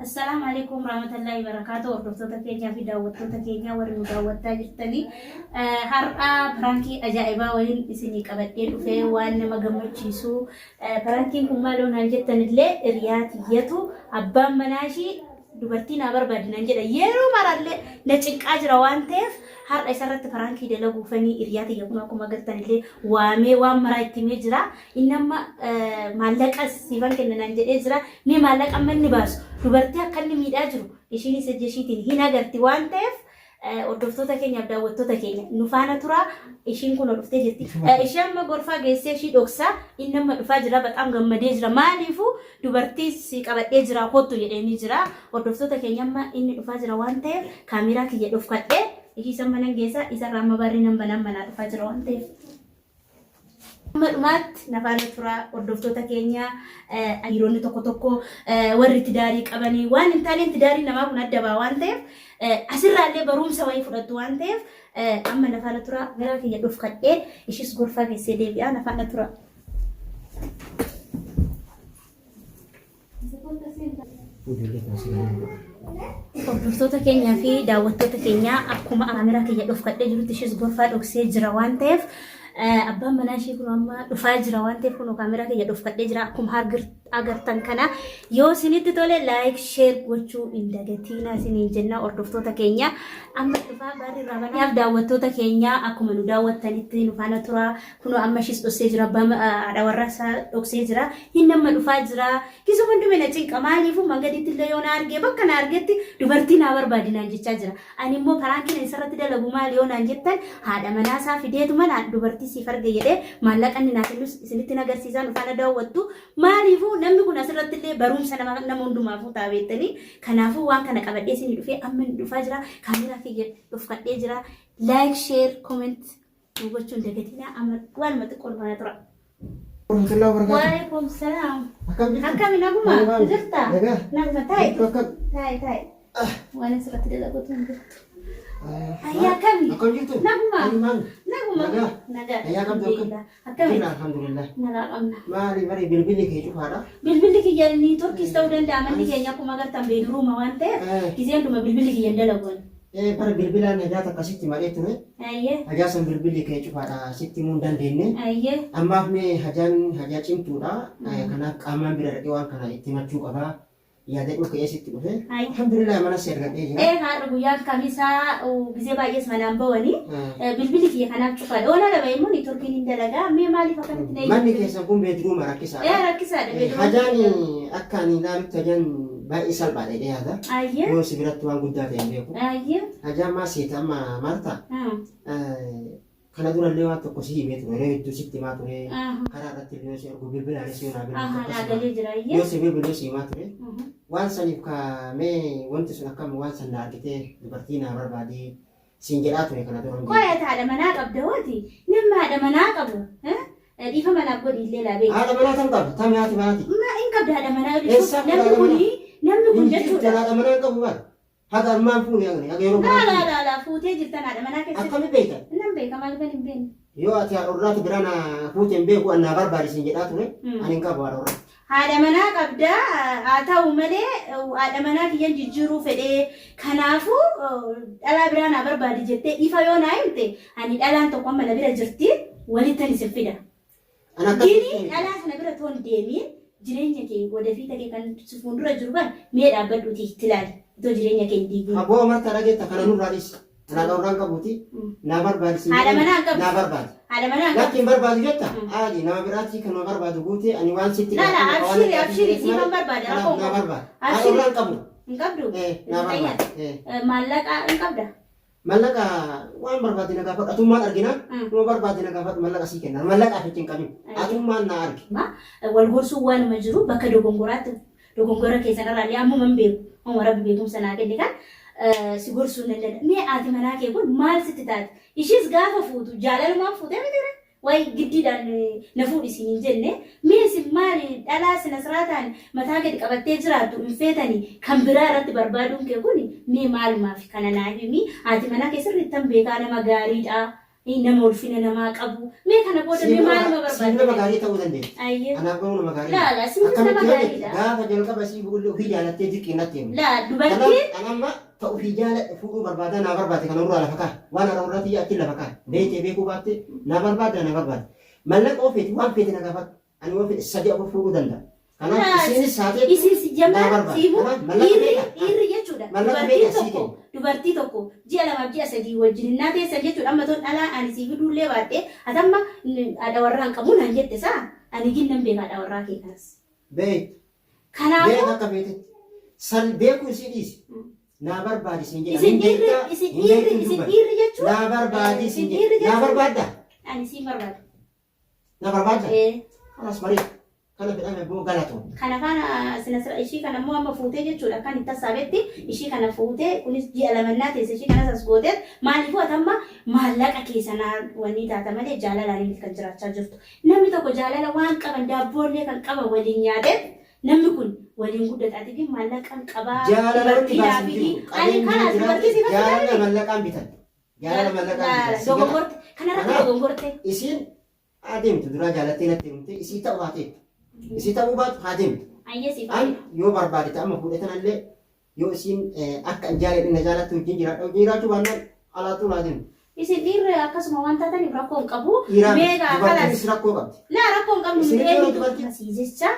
Assalaamu alaikum warahmatullahi wabarakatuh. Hordoftoota keenyaa fi daawwattoota keenyaa warri nu daawwattaa jirtanii har'a piraankii ajaa'ibaa waliin isinii qabadhee dhufee waan nama gammachiisu. Piraankiin kun maaloo naan jettanillee hiriyaa tiyyatu abbaan manaa ishii dubartii naa barbaadi naan jedha yeroo maraallee na cinqaa jira waan ta'eef har'a isarratti piraankii dalaguufanii hiriyaa tiyya kun akkuma agartanillee waamee waan maraa itti himee jira. Inni amma maallaqa siifan kenna naan jedhee jira. Mee maallaqa amma inni baasu dubartii akka inni miidhaa jiru ishiinis ija ishiitiin hin agarti waan ta'eef hordoftoota keenyaaf daawwattoota keenya nu faana turaa. Ishiin kun dhuftee jirti. Ishee amma gorfaa geessee ishii dhoksaa inni amma dhufaa jira baxaam gammadee jira. Maaliifuu dubartii si qabadhee jira kottu jedheenii jira. Hordoftoota keenya amma inni dhufaa jira waan ta'eef kaameeraa kiyya dhofkadhee ishii isa mana geessaa isarraa amma barri nan banaan manaa dhufaa jira waan ta'eef. Amma dhumaatti na faana turaa hordoftoota keenya dhiironni tokko tokko warri tidaarii qabanii waan hin taaneen tidaarii namaa kun adda ba'a waan ta'eef asirraallee barumsa wayii fudhattu waan ta'eef amma na faana turaa garaa kiyya dhofkadhee ishis gorfaa keessee deebi'aa na faana turaa. Hordoftoota keenyaa fi daawwattoota keenyaa akkuma kaameraa kiyya dhofkadhee jirutti ishees gorfaa dhoksee jira waan ta'eef abbaan manaa ishee kun amma dhufaa jira waan ta'eef kun kaameraa kiyya dhofkadhee jira akkuma agartan kana yoo isinitti tole laayik sheer gochuu hin dagatiina isiniin jenna hordoftoota keenya amma dhufaa barri irraa banaaf daawwattoota keenya akkuma nu daawwattanitti nu faana turaa Kunoo amma ishiis dhoksee jira abbaa haadha warraa isaa dhoksee jira inni amma dhufaa jira gisuma hundume na cinqa maaliifuu mangaditti illee yoo na argee bakka na argetti dubartii naa barbaadi naan jechaa jira ani immoo paraankiin ani isarratti dalagu maali yoo naan jettan haadha manaa isaa fideetuma naan dubartii siif arge jedhee maallaqa inni naa kennus isinitti hin agarsiisaa nu faana daawwattu maaliifuu namni kun asirratti illee barumsa nama nama hundumaafuu ta'a beektanii kanaafuu waan kana qabadhee isinii dhufee amma inni dhufaa jira kaameraa kiyya dhofkadhee jira like share comment nu gochuu hin dagatinaa amma waanuma xiqqoo nu faana tura. Warahmatullahi wabarakatuh. Waalaikum salaam. Akkam jirtu? Akkami naguma? Naguma. Jirta? Nagaa. Naguma taa'i. Jirtu akkam? Taa'i taa'i. Waan asirratti dalaguutu hin jirtu. Ayyaa akkami? Akkam jirtu? Naguma. Naguma. Naguma. Nagaa. Nagaa. Ayyaa qabdu akkam? Alhamdulillah. Akkami? Jira alhamdulillah. Nagaa qabna. Maali bari bilbilli kee cufaadha. Bilbilli kiyya niitworkiis ta'uu danda'a manni keenya akkuma agartan beedruuma waan ta'eef gisee hunduma bilbilli kiyya hin dalagu. Ee bara bilbilaan hajaa takka sitti malee ture. Ayyee. Hajaa san bilbilli kee cufaadha sitti himuu hin dandeenye. Ayyee. Ammaaf mee hajaan hajaa cimtuudha. Kanaaf qaamaan bira dhaqee waan kana itti himachuu qaba. Yaadadhuu ka'ee sitti dhufe. Ayi. Alhamdulillah mana si argadhee jira. Ee har'a guyyaan kamisaa gisee baay'ees manaan bawanii bilbilli kiyya kanaaf cufaadha. Oona lama immoo niitworkiin hin dalagaa. Mee maaliif akkanatti na Manni keessan kun beedruuma rakkisaadha. Ee rakkisaadha beedruuma. Hajaan akka ani ilaalutti hajaan baay'ee salphaadha jedhee yaada. Ayyee. Yoo si biratti waan guddaa ta'e hin beeku. Ayyee. Hajaan maal seeta amma maal ta'a? Kana durallee waan tokko si himee ture yeroo hedduu sitti himaa ture. Karaa irratti illee yoo si argu bilbilaanis yoo naa bilbiltu Ahaa, naa akkasuma. galee jira. Ayyee. Yoo si bilbilu si himaa ture. Waan saniif ka mee wanti sun akkam waan san na argitee dubartii naa barbaadii siin jedhaa ture kana dura hundi. Qoy ati haadha manaa qabda hooti. Namni haadha manaa qabu. Dhiifama naaf godhi illee laa beeki. Haadha manaa tam qabda? Tami haati manaati? Ma hin qabda haadha manaa yoo Eessaa jechuun namni fuudha kuni namni kun Hin jirtu jechuudha. haadha manaa hin qabu bara. Haga ammaan fuune hagani haga yeroo Laa kanaa laa laa laa fuutee jirtan haadha manaa keessatti. Akkami beekta? Nan beeka maaliifan hin beekne. Yoo ati haadha warraati biraa na fuute hin beeku an naa barbaadi siin jedhaa ture ani hin qabu haadha warraa. Haadha manaa qabda haa ta'u malee haadha manaa kiyyan jijjiiruu fedhee kanaafuu dhalaa biraa naa barbaadi jettee ifa yoo naa himte ani dhalaan tokko amma na bira jirti walittan isin fida. An akkas Gini jettee miti. dhalaa sana bira toon deemiin jireenya kee wadafiita kee kan si fuuldura jiru kan mee dhaabbadhuutii itti ilaali itoo jireenya kee hin diigin. Aboo marta dhageetta kana nurraa dhiisi. An haadha warraa hin qabuuti. Naa barbaadi siin Haadha jedheen manaa hin qabdu. naa barbaadi. Haadha manaa hin Lakki qabdu. hin barbaadu jetta? Aadi nama biraatii kanuma barbaadu guute ani waan sitti Laa laa dhiyaatu waan abshiri adda abshiri ta'eef siifan malee barbaada kanaaf rakkoo hin naa qabu. barbaadi. Haadha Abshiri warraa hin qabu. hin qabdu. Eh, naa barbaadi. Eh. Maallaqa hin qabda. Mallaqa waan barbaadde na gaafadhu atummaan arginaan numa barbaadde na gaafadhu mallaqa sii kenna mallaqaaf itti hin qabin atummaan na argi. Ma wal gorsuun waanuma jiru bakka dogongoraatti dogongora keessan irraa illee ammuma hin beeku. Homa rabbi beekumsa naa kenne kan si gorsuu nan danda'a. Mee haati manaa kee kun maal sitti taate? Ishiis gaafa fuutu jaalalumaan fuutee miti ree? Wayi giddiidhaan na fuudhi siin hin jenne. Mee isin maali dhalaa sina siraataan mataa gadi qabattee jiraattu hin feetani kan biraa irratti barbaaduun kee kun mee maalumaaf kana naa himi. Haati manaa kee sirriittan beekaa nama gaariidha. Nama ulfina namaa qabu. Mee kana booda mee maaluma Siif nama barbaadde? gaarii ta'uu dandeenya. Ayyee. Anaaf garuu nama gaarii. Laa, laa, siifis nama Akkamitti yoo jette, gaariidha. gaafa jalqaba sii fuudhullee ofii jaalattee dirqii natti himte. Laa, dubartiin Kanaaf an amma ta ofii jaaladhe fuudhuu barbaada naa barbaade kana nurraa lafa kaa'i. Waan har'a irratti iyya achi lafa kaa'i. Beektee beekuu baatte naa barbaadda naa barbaade. Mallaqa oo feete waan feete na gaafadhu. Ani waan fedhe sadi afur fuudhuu danda'a. Kanaaf Laa, isiinis saateetu isin si naa jamaa barbaade. siimu Kanaaf mallaqa dhiirri beekaa? dhiirri jechuudha. Mallaqa Dubartiin beekaa sii tokko kenna. dubartii tokko ji'a lamaaf ji'a sadii wajjin innaa teessan jechuudha. Amma toon dhalaa ani sii fiduullee baadhee atamma haadha warraa hin qabu naan jette saa ani gin nan beeka haadha warraa kee kanas. Beektu. Kanaafuu Beeka akka feetetti. San beekuu isii dhiisi. Naa barbaadi siin jedha. Isin Hin dhiirri beektaa? isin Hin dhiirri beektu hin isin dubbanne. dhiirri jechuun Naa barbaadi isin siin jedha. dhiirri Naa jechuun barbaaddaa? ani siin barbaada. Na barbaaddaa? Ee. Kanas bareeda. Kana fedhame boo galatoo. Kana faana sina sira ishii kana immoo amma fuutee jechuudha kan hin tassaabetti ishii kana fuutee kunis ji'a lamannaa teesse ishii kanas as gooteet maaliifuu ati amma maallaqa kee sanaa wanni taata malee jaalalaan miti kan jiraachaa jirtu. Namni tokko jaalala waan qaban daabboollee kan qaban waliin nyaateet namni kun waliin guddata ati gin maallaqan qabaa Jaalala wanti dubartii baasu hin naa jiru. fidii ani Qabeenyi kanaas jiraate dubartii si jaalala fakkii mallaqaan bitan. Jaalala mallaqaan bitan. Si gala. dogongorte kanarratti Kanaaf dogongorte. isiin haa deemtu duraa jaalattee natti heerumte isii ta'u haa teettu. Isii ta'uu baatu haa deemtu. Ayyee siif An yoo barbaade ta'ama fuudhe tanallee yoo isiin akka an jaaladhe na jaalattu wajjin jiraadha wajjin jiraachuu baannaan alaattuu naa deemtu. Isin dhiirri akkasuma waan taataniif rakkoo hin qabu. Dhiiraa miti Meeqa dubartiinis kalas. rakkoo qabdi. Laa rakkoo hin qabnu Isin nuti dhiira eenyutu dubartii asii jecha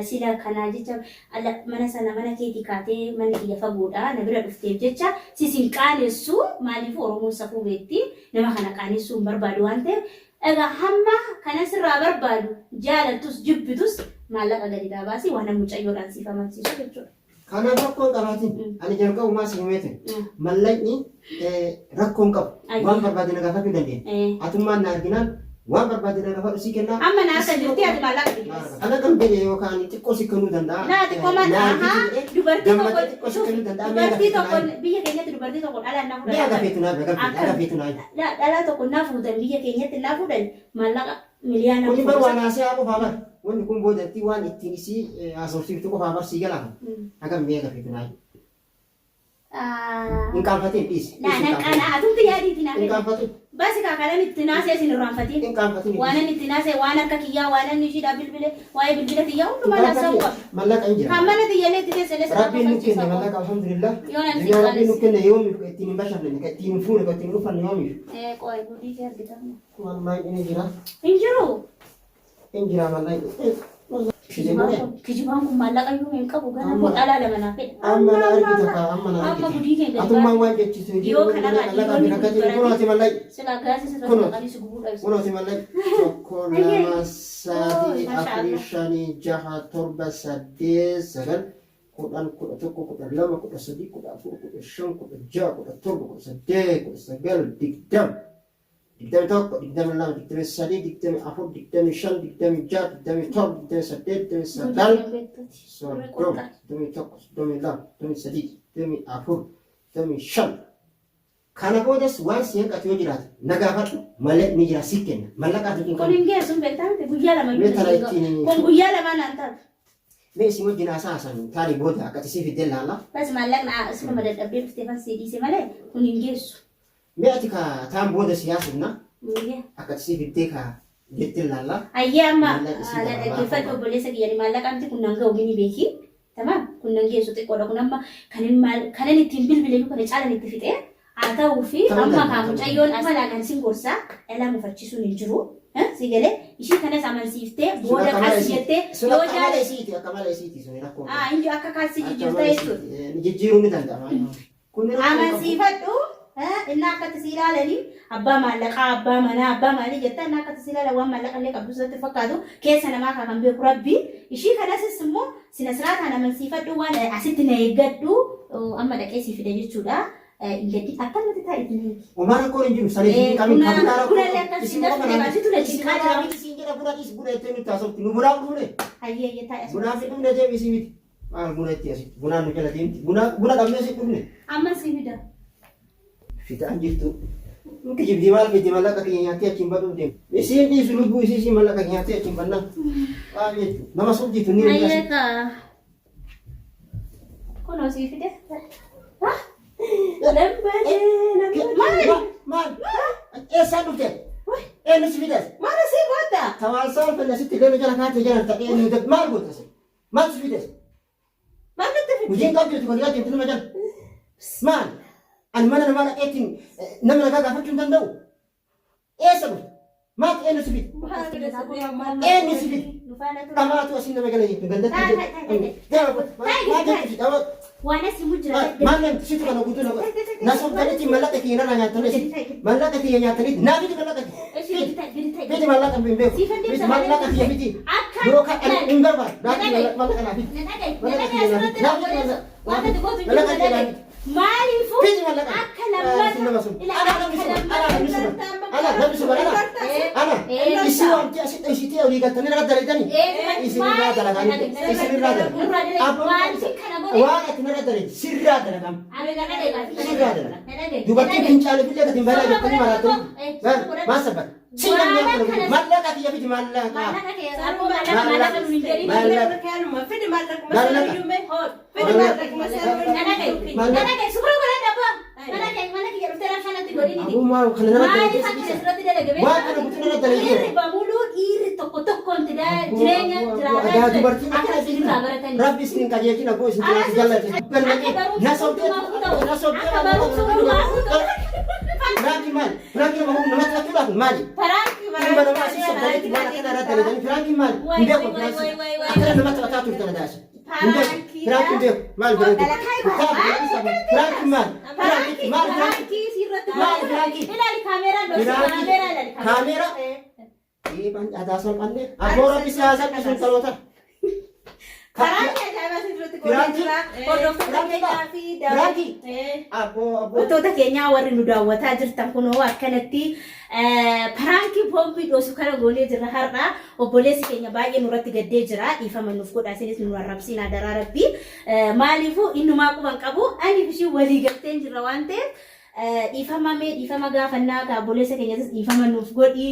sila kanaa jecha ala mana sana mana keetii kaatee manni kiyya fagoodha na bira dhufteef jecha sis hin qaanessu maaliif Oromoon safuu beekti nama kana qaanessuu hin barbaadu waan ta'eef egaa hamma kana sirraa barbaadu jaalattus jibbitus maallaqa gadi naa baasi waan mucayyoodhaan siif amansiisu jechuudha. Kanaaf rakkoo hin qabaatin. Ani jalqabumaa si himee ture. Mallaqni rakkoo hin qabu. Waan barbaade na gaafachuu dandeenya. Atummaan na arginaan waan barbaade na gaafadhu sii kennaa. Amma na harka jirti ati maallaqa fidi bas. Ana kan jedhe yookaan xiqqoo si kennuu danda'a. Laa xiqqoo maal Na ahaa argiti jedhee dubartii tokko gammadee xiqqoo si kennuu danda'a. Mee dubartii gafeetu tokko naa himi. biyya keenyatti dubartii tokko dhalaa naa Mee fuudhan akkami agafeetu naa himi agafeetu akkami agafeetu naa himi. laa dhalaa tokko naa fuutan biyya keenyatti naa fuudhan maallaqa miliyaana Kuni bar fuudhu waan haasayaa qofaa bar. Wanni kun boodatti waan ittiin isii haasofsiiftu qofaa bar sii galaa. Hagam mee agafeetu naa himi. Hin qaanfatin dhiisi. Naa Dhiisi hin nan qaanfatin. qaana atumti yaadiiti naa Hin kenni. qaanfatin. Basi kaa kanan itti naasee isin irraanfatiin. Hin qaanfatin Waan dhiisi. inni itti naasee waan harka kiyyaa waan inni ishiidhaa bilbile waa'ee bilbila tiyyaa Hin hundumaa naasa'uu qaanfatin. qaba. Mallaqa hin jira. Kan mana tiyyallee itti teessellee sirraa Rabbiin nu kenne kofalchiisa koo. mallaqa alhamdulillah. Yoo nan Duniyaa Rabbiin nu siqaanis. kenne yoomiif kan ittiin hin bashannanne kan ittiin hin fuune kan ittiin hin uffanne yoomiif. Ee qoy gudii kee argitan. Wallahi inni jira. Hin jiru. Hin jira mallaqa. Kijibaan kun kijibaan kun maallaqa iyyuu hin qabu gana koo dhalaa lama naa fedha. Amma na argita kaa amma na Amma argita. gudii kee gadi Atummaan baasi. waan jechisu hin Yoo jiru kanarraa mallaqa fi dhiironni rakkatiin gurguranii kunooti mallaqa. silaa gaasii sirratti Kunooti. naqanii si gubuu dhabsi. Kunooti mallaqa. Tokko Ayyee. lama sadii Oh, masha afurii Allah. shanii jaha torba saddeet sagal 10, 11, 12, 13, 14, 15, 16, 17, 18, 19, 20, 21, 22, 23, 24, 25, 26, 27, 28, 29, 30, 31, 32, 33, 34, 35. Kana boodas waan si hanqatu yoo jiraate na gaafadhu malee ni jira si kenna. Mallaqaa fi Kun qabu. hin geessu hin beektaa miti guyyaa lama Mee iyyuu tana hin ga'u. ittiin Kun guyyaa lamaa naan taatu. Mee isin wajjin haasaa haasan taanii booda akka ati sii fiddee laalla. Bas maallaqni asuma dadhabdee dhuftee fan sii dhiise malee kun hin geessu. Mee ati ka taan booda si haasofna Muyyaa. akka ati sii fiddee ka jettee laalla. Ayyee amma Maallaqa isii na gabaabaa dhaggeeffadhu qofa. obboleessa kiyya ni maallaqa miti kun nan ga'u mini beeki. Tamaam kun nan geessu xiqqoodha kun amma kanin maal kanan ittiin bilbile iyyuu kana caalan itti fixee haa ta'uu fi Ta'uu amma danda'a, kaa ta'uu mucayyoon as malaan sin gorsaa dhalaa mufachiisuun hin jiru. Si galee ishii kanas amansiiftee Sun booda akka mala qas isiiti. jettee Sun yoo akka mala jaale isiiti, akka mala isiiti suni rakkoo hin aa qabu. inju akka kaasii Akka jijjiirta mala jechuudha. isiiti. Jijjiiruun ni danda'ama. Kun rakkoo hin qabu. Amansiifadhu inni akkatti si ilaalanii abbaa maallaqaa abbaa manaa abbaa maalii jettaa inni akkatti si ilaalan waan maallaqa illee qabdu sirratti fakkaatu keessa namaa kaa kan beeku rabbi ishii kanasis immoo sina siraataan amansiifadhu waan asitti na eeggadhu amma dhaqee sii fida jechuudha hin gaddi akkanumatti taa'e itti na eegi. Homaa rakkoon hin jiru. Saniif hin qabin. Buna Ka bunaa rakkoo bunallee qabu. akkas Isin hin qofa dafne naan baasitu na isin cinqaa qofa jira. miti siin jedha buna dhiisi buna jettee nutti haasofti. Nu bunaa dhufne. Hayyee hayyee taa'e asuma. Bunaa fi dhufne deemi isii miti. Maal buna itti asitti bunaan nu jala deemti. Buna buna dhabnee si dhufne. Amma si fida. Fidaan jirtu. Nu kijibdi maal fiddi mallaqa kiyya nyaattee achiin baduuf deemti. Isiin dhiisu lubbuu isii isiin mallaqa kiyya nyaattee achiin bannaa. Maal jechuudha. Nama sobdii tunni ni Hayyee asi. kaa. Kunoo sii fide. Lambadee lambadee. Maal? Maal? Eessaan dhufte? Eenyu si fides? Maal asii goota? Tawaan saalfanne sitti leenu jala kaatee jala ta'ee eenyu maal goota si? Maal si fides? Maal natti fide? Hojiin qabdu itti godhaa jirtu nama jala. Maal? Ani mana namaa dhaqeetiin nama nagaa gaafachuu hin danda'u. Eessa dhufte? Maal eenyu si fide? Eenyu si fide? Dhamaatu asii nama gala jettu gandatti. Maal jettu si dhama? Waan asii mujjira. Maal namti situ kana guutuu na godha. Na sobdanitti mallaqa kiyya narraa nyaattanii mallaqa kiyya nyaatanii naa fidi mallaqa kiyya. Fidi mallaqa hin beeku. Fidi mallaqa kiyya fidi. Yookaan ani hin barbaadu. Naa fidi mallaqa naa fidi. Mallaqa kiyya naa fidi. Naa fidi mallaqa. Mallaqa kiyya naa fidi. Maaliifuu Fidi mallaqa. akka lammata Nama sun. ila Ana akka namni sun. Ana lammata namni sun. Ana namni sun. Ana. Ana. Isii waamtee asitti ishitee olii galtanii irra dalaydanii. Isin irraa dalaganii. Isin irraa dalaganii. Wanti kana godhe Waan ati narra dalayde sirraa dalagama. Sirraa dalagama. Dubartiin fincaanii fillee gadi hin badaa jettanii maraattanii. Maal sabbata? Si namni akka mallaqa kiyya fidi mallaqa. Fidi maallaquma sana iyyuu mee? Fidi maallaquma sana Abummaa kana narra Maaliif dalagee akka asirratti dalagame? Waan kana guutuu narra dalagee. Dhiirri bamuluu dhiirri tokko tokkoon jireenya Adaa jiraataa dubartiin akka akkana isinirraa baratanii. Rabbi isin hin qajeelchin abboo isin jiraatu jallate. Akka barumsa Na sobdee hundumaafuu ta'u. na sobdee Akka barumsa hundumaafuu ta'u. Firaanki maali? Firaanki nama namatti fakkiidhaaf maali? Ilma namaa asii sobdanitti waan akkana irra dalaganii firaanki maali? Hin beeku firaanki. Akkana namatti mataa turtan adaasi. Hin beeku. Firaanki hin beeku. Maali firaanki? Firaanki maali? Firaanki maali firaanki? Maali firaanki? Ilaali kaameeraan dhoosi. Kaameeraa ilaali. Kaameeraa? Eebaan aadaa salphanne. Abboo rabbi si haa salphisu intaloota. Abboo abboo. Wantoota keenyaa warri nu daawwataa jirtan kunoo akkanatti paraankii boombii dhoosu kana goonee jirra har'a obboleessi keenya baay'ee nurratti gaddee jira dhiifama nuuf godha isinis nu arrabsiin daraa rabbii maaliifuu innumaa quban qabu ani fi ishii walii galteen jirra waan ta'eef dhiifama mee dhiifama gaafannaa ka obboleessa keenyatis dhiifama nuuf godhi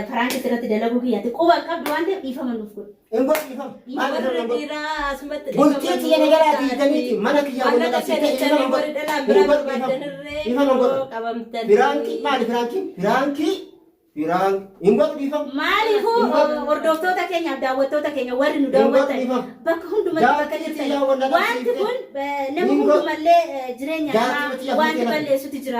paraankii irratti dalaguu kiyyaatti quban qabdu waan ta'eef dhiifama nuuf godhi. Hin godhu dhiifama. Maal Warri dhiifama hin godhu? dhiiraa asumatti Bultii kiyya na jalaa diigdaniiti mana kiyya wal Maallaqa naqabsiifte kennitanii dhiifama hin warri godhu. dhalaan Hin biraa godhu dhiifama. barbaadanirree Dhiifama hin godhu. qabamtanii. Firaankii maali firaankii? Firaankii firaankii hin godhu dhiifama. Maaliifuu hordoftoota keenyaaf daawwattoota keenya warri nu daawwatan Hin bakka hundumatti bakka Jaartii jirtan xiyyaa wal wanti naqabsiifte. kun nama Hin hundumallee jireenya Jaartii namaa xiyyaa wanti fuutee balleessutu jira.